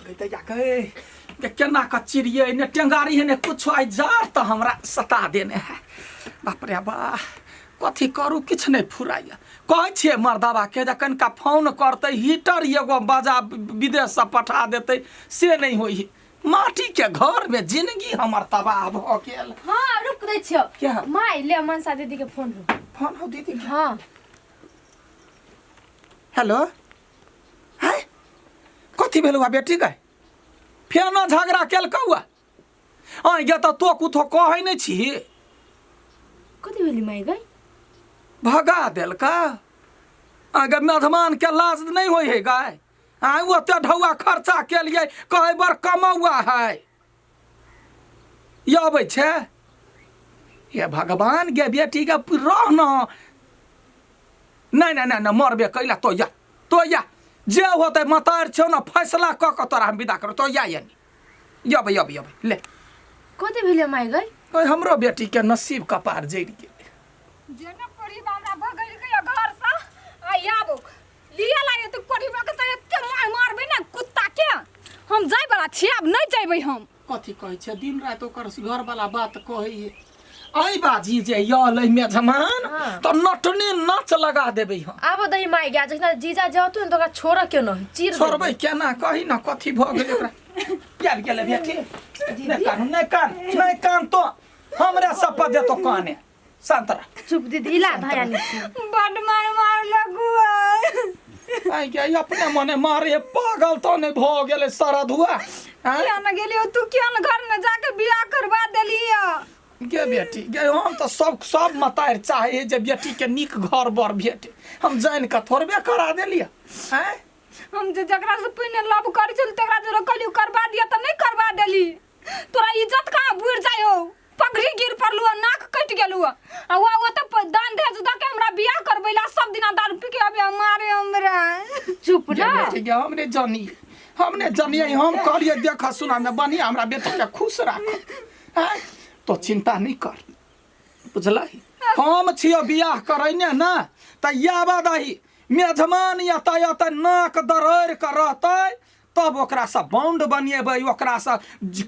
गई दैया गई गे केना कऽ चिड़ियै ने टेंगारी है ने कुछो आइ जार तऽ हमरा सता देने है। बाप रे बा, कथी करू किछु नहि फुराइए। कहै छियै मर्दाबाके जे कनिका फोन करतै, हीटर एगो बजा विदेशसँ पठा देतै, से नहि होइ है। माटीके घरमे जिंदगी हमर तबाह भऽ गेल। हाँ रुक दै छियौ। क्या? माय ले मनसा दीदी के फोन हो। फोन हो दीदी के? हाँ। हेलो, है कथी भेलौ आ बेटी गए? फेनो झगड़ा केलकौ आ? आइ गे तऽ तो कुथो कहै नहि छी। कथी भेली माय गई? भगा देलका। आगे मेजमान के लाज नहि होइ है गाय? आइ ओते ढौआ खर्चा केलियै, कहै बड़ कमौआ है। ये अबै छै हे भगवान गे बेटी के रह न। नहि नहि नहि नहि मरबे कैला तो या, तो या जे होतै मतार छौ ने, फैसला कऽ कऽ तोरा हम विदा करब। तो या यानी यबै यबै यबै ले। कथी भेलै माय गई? ओए हमरो बेटी के नसीब कपार जरि गेलै। जेना कोढ़ीबा हमरा भगैल गया घर से आ आबो लिया लागे तो कोढ़ीबा के तो एते मार मारबै ने कुत्ता के। हम जाय वाला छी, आब नहीं जेबै हम। कथी कहै छै दिन राति ओकर घर वाला बात कहै है। ऐ बाजी जे यल मेजमान हाँ। तऽ नटनी नाच लगा देबै हम। आबो दही माय गया, जखना जीजा जातु ने तो ओकरा छोड़ के न चीर देबै। छोड़बै केना कही न, कथी भऽ गेलै ओकरा? आबि गेलै बेटी। नहि कान, नहि कान, नहि कान, तो हमरे सब पर देतो काने। शांत रह। चुप दीदी, इला धया नी। बड मार मार लगू। आइ गे अपने मने मारे पागल तो नहि भऽ गेलै सरधुआ? आँय? किया न गेलियो तू? किया न घर में जाके बियाह करवा देलियो? गे बेटी गे, हम तऽ सब सब मतारि चाहे है जे बेटी के नीक घर बर भेटे। हम जानि कऽ थोड़बे करा देलियै? आँय? हम जे जकरा से पहिने लव करै छल तकरा जोरे कहलियो करवा दिया तऽ नहीं करवा देली। तोरा इज्जत कहाँ बुड़ जाय हो? पगड़ी गिर पड़लू, नाक कटि गेलू आ वो ओतऽ दान दहेज दऽ के हमरा बियाह करबै ला सब दिना दारू पी के अबे मारे हमरा। चुप गे ना बेटी गे, हमने जानी, हमने जानिए। हम कहलिए देख सुना में बढ़िया हमरा बेटी के खुश राख। आँय? तो चिंता नहीं कर, बुझलही? हम छियो बियाह करैने ने तऽ याबा दही मेजमान एतै एतै नाक दरड़ि कऽ रहतै, तब ओकरासँ बाउंड बनेबै। ओकरासँ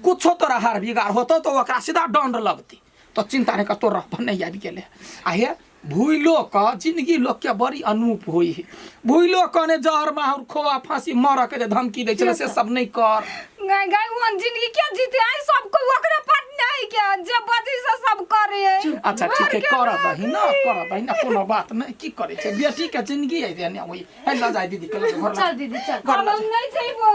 कुछो तोरा हार बिगाड़ होतौ तऽ ओकरा सीधा दंड लगतै। तऽ चिंता नहि कर, तोर रह नहि आबि गेलै। आ हे भूलो कऽ जिंदगी लोकके बड़ी अनूप होइ है। भूलो कऽ ने जहर माहुर खोआ फांसी मरऽ के जे धमकी दै छलै से सब नहि कर। गाय गाय ओहन जिंदगी के जीते आई? सब कोई ओकरे पर नहीं के जे बजी से सब करे। अच्छा ठीक है, कर दही न, कर दही न, कोनो बात नहीं। की करे छै, बेटी के जिंदगी है जे होई है। ल जाय दीदी के लऽ जा, घर चल दीदी चल, घर हम लऽ जा। नहीं जइबो।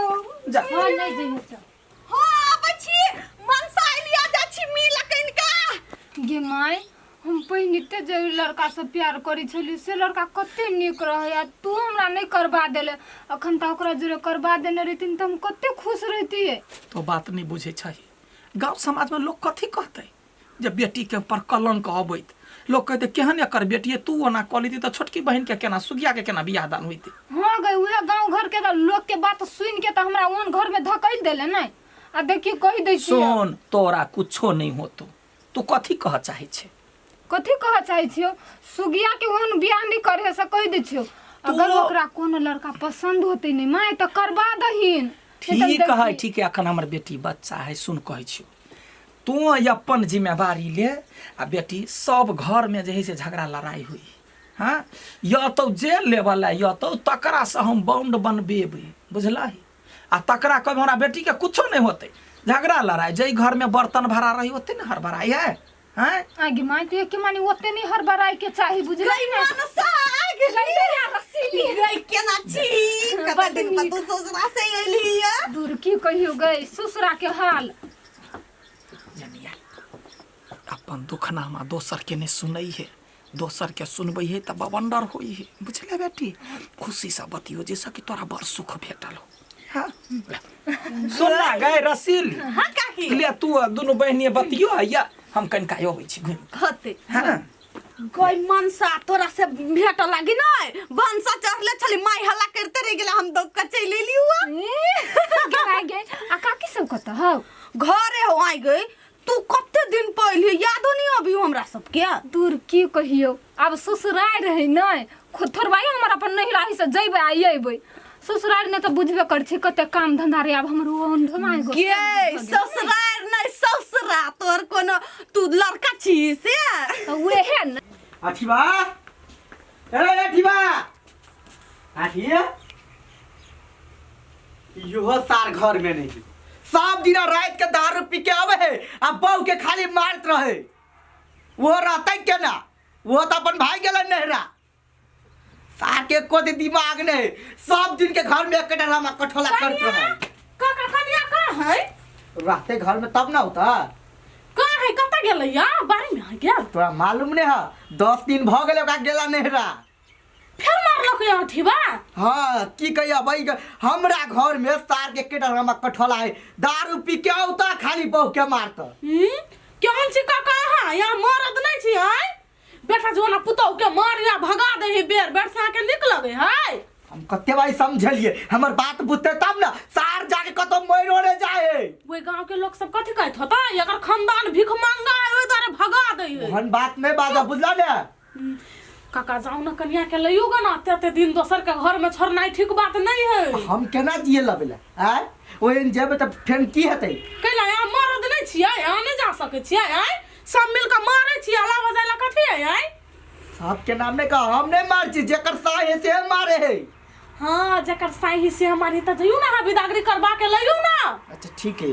जा। हाँ नहीं जइहो, चल। हाँ आबै छी मनसा एलिया, जाइ छी मिल कनिका। गे माय, हम पहिने जे लड़का से प्यार करै छलियै से लड़का कते नीक रहै आ तू हमरा नहीं करवा देले। अखन तऽ ओकरा जोरे करवा देने रहितिन तऽ हम कते खुश रहितियै। तो बात नहीं बुझे छै। गाँव समाज में लोग कथी कहतै जे बेटी के पर कलंक अबैत? लोग कहते केहन एकर बेटी है, तू ओना कऽ लेती तऽ छोटकी बहिन के केना, सुगिया के केना बियाह दान होइतै? हाँ गई, उहे गाँव घर के तऽ लोग के बात सुन के तऽ हमरा ओहन घर में धकेल देले नहीं आ देखियो कहि दै छियै। सुन, तोरा कुछो नहीं होतो। तू कथी कह चाहै छै? कथी कह चाहै छियौ, सुगिया के ओहन बियाह नहीं करे से कहि दै छियौ। अगर ओकरा कोनो लड़का पसंद होतै नहीं माय तऽ करवा दहीन। नहीं तऽ ठीक है। देखी। ठीक है, अखन हमर बेटी बच्चा है। सुन, कहै छियौ तू अपन जिम्मेवारी ले आ बेटी सब घर में जे है से झगड़ा लड़ाई हुई। हाँ या तो जे लेवल है या तो तकरा से हम बाउंड बनबेबै, बुझलही? आ तकरा कहबै हमरा बेटी के कुछो नहीं होतै। झगड़ा लड़ाई जै घर में बर्तन भरा रही ओते ने हड़बड़ाई है। हैं आगे माय तो के मानी ओते नहीं हड़बड़ाई के चाही, बुझलही गई ने? मनसा आ गेली। रसीली गई केना छी? कते दिन पर तू ससुरा से एली है? दूर की कहियो गई ससुरा के हाल। जनिया अपन दुखनामा दोसर के नहीं सुनै है। दोसर के सुनबै है तऽ बवंडर होइ है, बुझले बेटी? खुशी से बतियो जैसे कि तोरा बड़ सुख भेटल हो। हाँ सुन ना गए रसीली। हाँ काकी। ले तू आ दुनू बहिनी बतियो या हम कनिका अबै छी घुमि कऽ। होते। हाँ गई मनसा, तोरा से भेट लागी नहीं बनसा चढ़ले छली, माई हल्ला करते रह गेला, हम दौड़ के चलि एली हुआ। गे गे, आ काकी सब कतऽ हौ? घरे हो। आई गई तू कते दिन पहले, यादो नहीं अभी हमरा सबके। दूर की कहियो, आब ससुराय रहै नहि खुद थोड़बाई हमर अपन नहिराही से जइबै आ अइबै। ससुराल ने तऽ बुझबे कर छी कते काम धंधा रे आब हमर ओहन ढोमा एगो गे ससुरार नहीं ससुरा तोर कोनो तू लड़का छी से उहे ने अठिबा ए अठिबा अठिए इहो सार घर में नहीं सब दिन रात के दारू पी के आवे है आ बहू के खाली मारत रहे वो रहते केना वो तो अपन भाई गेल नहरा सार के एको दिन दिमाग नहीं सब दिन के घर में एक ड्रामा कठोला करत रहे काका कनिया कहाँ है रहते घर में तब ना होता कहाँ है कतऽ गेलै या बाड़ी में है गेल तोरा मालूम नहीं है 10 दिन भ गेले ओकरा गेला नहरा फेर मारलक या अथिबा हाँ की कहिया भाई हमरा घर में सार के केटा रमा कठोला है दारू पी के औता खाली बहू के मारता हम्म केहन छी काका अहाँ यहाँ मरद नहीं छी आय बेटा जो पुतहु के मार या भगा दे है बेर बेर से अहाँके नीक लगे है हम कते बारी समझलिए हमर बात बुझते तब ना सार जाके कतो मर ओरे जाए ओहि गांव के लोग सब कथी कहत होता एकर खानदान भीख मांगा है ओहि दुआरे भगा दे है ओहन बात नहीं बाजा बुझला ने काका जाओ ना कनिया के लइयो गा ना एते एते दिन दोसर के घर में छोड़नाइ ठीक बात नहीं है हम केना जिए लबेला आय ओहन जेबे त फेन की हेतै कैला यहाँ मरद नहीं छियै यहाँ नहीं जा सकै छियै आय सब मिल के मारै छियै अला बजाय ला कथी है आय सबके नाम नहीं कह हम नहीं मार छी जेकर साय है से मारे है हाँ जकर साही से हमारी तऽ जइयो ना अहाँ बिदागरी करबा के लइयो ना अच्छा ठीक है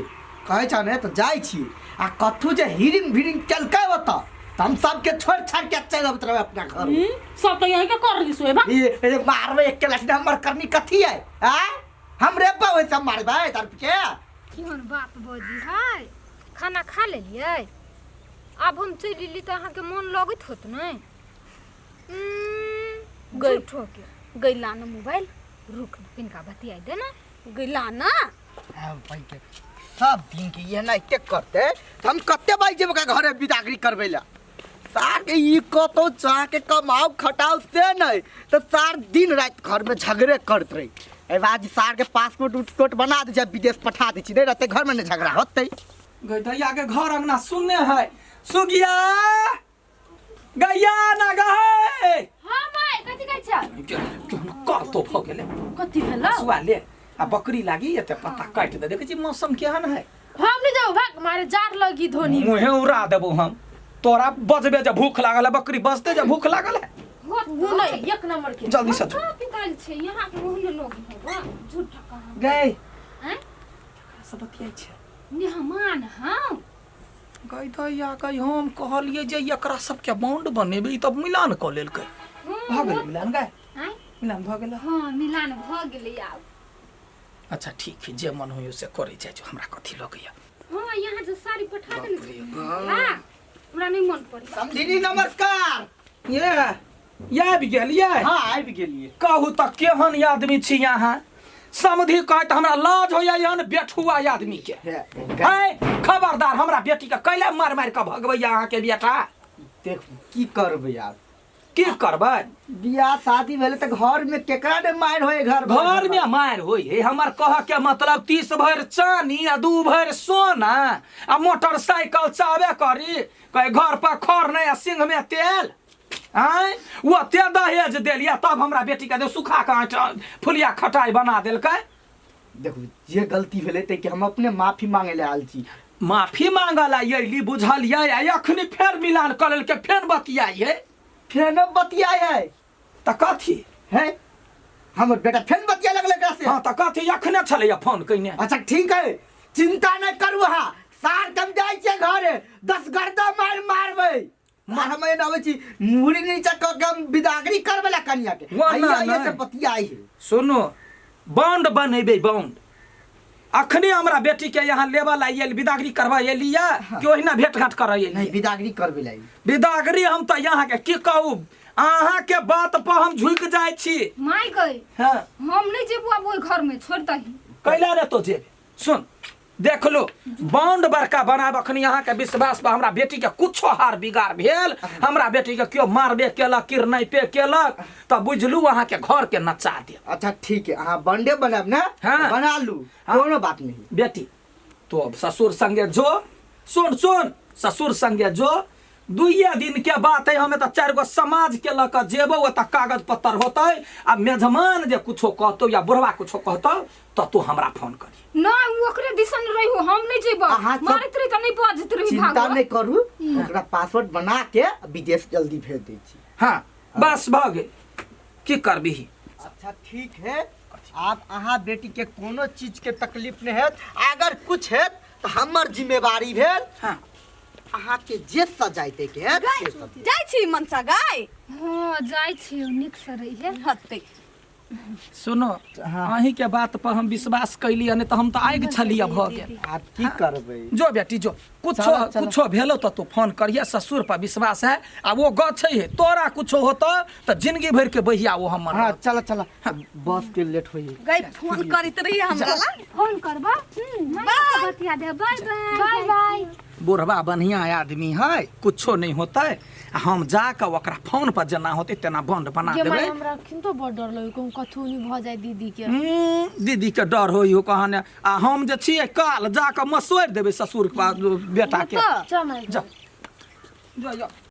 कहै छ ने तऽ जाइ छी आ कथू जे हिरिंग भिरिंग केलकै ओतऽ तऽ हम सबके छोड़ि छाड़ि के चलि अबैत रहबै अपना घर सब तऽ यहीं के कर ली सोएबा ये ये मारबै एक लाठी हमर करनी कथी है आ हमरे बा ओइ सब मारबै तार के केहन बात बजी है खाना खा लेलियै आब हम चलि एली तऽ अहाँके मोन लगैत होत ने झूठो के गैला न मोबाइल रुक न किनका बतियाइ दे ना गैला ना हाँ, भाई के सब दिन के ये ना एते करते तऽ हम कते बार जेबै ओकरा घरे बिदागरी करबै ला सार के ई कतौ चाह के कमाओ खटाओ से नहीं तऽ सार दिन राति घर में झगड़े करत रही एहि बार सार के पासपोर्ट उसपोर्ट बना दै छै विदेश पठा दै छी नहीं रहते घर में नहीं झगड़ा होतै गई दैया के घर अंगना सुनने है सुगिया गैया ना गए हाँ माय कथी कहै छ कल तो भ गेलै कथी भेलौ हँसुआ ले आ बकरी लागी एते पत्ता काटि दे देखै छी मौसम केहन है हम नहीं जाऊ भाग मारे जार लगी धोनी मुँहे उड़ा देबो हम तोरा बजबे जे भूख लागल है बकरी बजते जे भूख लागल है उ नहीं एक नंबर के जल्दी से जो। पिताल छै यहाँ के ओहने लोग होबा झूठा कहाँ गए हैं सब बतियाइ छै मेहमान हाँ गई दैया गई हम कहलियै जे एकरा सबके बाउंड बनेबै ई तऽ मिलान कऽ लेलकै भऽ गेलै मिलान गए आँय मिलान भऽ गेलै हाँ मिलान भऽ गेलै आब अच्छा ठीक है जे मन होइयो से करै जाइ छौ हमरा कथी लगैया हाँ यहाँ जे साड़ी पठा देने छै हाँ हमरा नहि मन पड़ै समधिनी नमस्कार ये ये आबि गेलियै हाँ आबि गेलियै कहू तऽ केहन आदमी छी अहाँ समधि कहैत हमरा लाज होइया एहन बेठुआ आदमी के हे, है खबरदार हमरा बेटी के कैला मार मार के भगबैया अहाँके बेटा देख की करबै आब की करबै बियाह शादी भेलै तऽ घर में केकरा ने मारि होय घर घर में मारि होइ है हमर कह के मतलब 30 भरि चानी आ 2 भरि सोना आ मोटरसाइकिल चाहबे करी कहे घर पर खर नहीं आ सिंह में तेल आँय ओते दहेज देलियै तब हमरा बेटी के दे सुखा के आँटा फुलिया खटाइ बना देलकै देखू जे गलती भेलै ताहिके हम अपने माफी मांगे लए आयल छी माफी मांगऽ लए अयली बुझलियै आ एखनी फेर मिलान कऽ लेलकै फेर बतियाइयै फेर बतियाइ है तऽ कथी है हमर बेटा फेर बतिया लगलै एकरा से हँ तऽ कथी एखने छलैया फोन कयने अच्छा ठीक है चिंता नहीं करू अहाँ सार कम जाइ छियै घरे 10 गर्दा मार मारबै मार हम एना अबै छी मुड़ी नीचा कऽ के हम बिदागरी करबै ला कनिया के वो ना, आइए आइए नहीं। से बतियाइ है सुनू बाउंड बनेबै बाउंड अखने हमरा बेटी के यहाँ लेबऽ ला आयल बिदागरी करबऽ एली या कि ओहिना भेंट घाट करऽ एली नहीं बिदागरी करबै ला बिदागरी हम तऽ यहाँ के की कहू अहाँ के बात पर हम झुकि जाइ छी माय गई हाँ हम नहीं जेबू आब ओहि घर में छोड़ दही कैला रे तो जेबे सुन देख लो बाउंड बड़का बनाब अखनी अहाँके विश्वास पर हमरा बेटी के कुछो हार बिगाड़ भेल हमरा बेटी के केओ मारबे केलक किरनैपे केलक तऽ बुझलू अहाँके घर के नचा देब अच्छा ठीक है अहाँ बंडे बनाब ना हाँ। बना लू हाँ। कोनो बात नहीं बेटी तो अब ससुर संगे जो सुन सुन ससुर संगे जो दुइये दिन के बात है, हमें तऽ चारि गो समाज के लऽ कऽ जेबौ, ओतऽ कागज पत्तर होतै आ मेजमान जे कुछो कहतौ या बुढ़वा कुछो कहतौ तऽ तू हमरा फोन करी। नहीं, उ ओकरे दिसन रही हो, हम नहीं जेबो। अहाँ सब- मारैत रही त नहीं बजत रही। चिंता भागो। नहीं करू, ओकरा पासपोर्ट बना के विदेश जल्दी भेज दै छी। हाँ बस भऽ गेल, की करबिही? अच्छा ठीक है, आब अहाँ बेटी के कोनो चीज के तकलीफ नहीं हैत, अगर कुछ हैत तऽ हमर जिम्मेवारी भेल। हाँ। अहाँ के जे सजाय दे के हैत से सब। जाइ छी मनसा गाय? हाँ जाइ छी, नीक से रही है। हतै। सुनो, अहीं के बात पर हम विश्वास कैलियै, नहीं तऽ हम तऽ आगि छलियै भऽ गेल। आब की करबै? जो बेटी जो, कुछो चलऽ, चलऽ। कुछो भेलो तऽ तू फोन करिहे, ससुर पर विश्वास है आ वो गछ है, तोरा कुछो होतो तऽ जिंदगी भरि के बहिया वो हमर हाँ रहत। चल चल, बस के लेट होई। गई फोन करैत रही हमरा ला। फोन करबा बाय, बतिया दे। Bye bye. Bye bye. बुढ़वा बढ़िया आदमी है, कुछो नहीं होतै आ हम जाकऽ ओकरा फोन पर जेना होतै तेना बंड बना गे माय, देबै। हमरा अखन तो बड़ डर लगै, कहूँ कथू नहीं भऽ जाय दीदी के। दीदी के डर होई हो कहने आ हम जे छियै काल जाकऽ मसोरि देबै ससुर के पास बेटा के। चल माय। जा जा जा।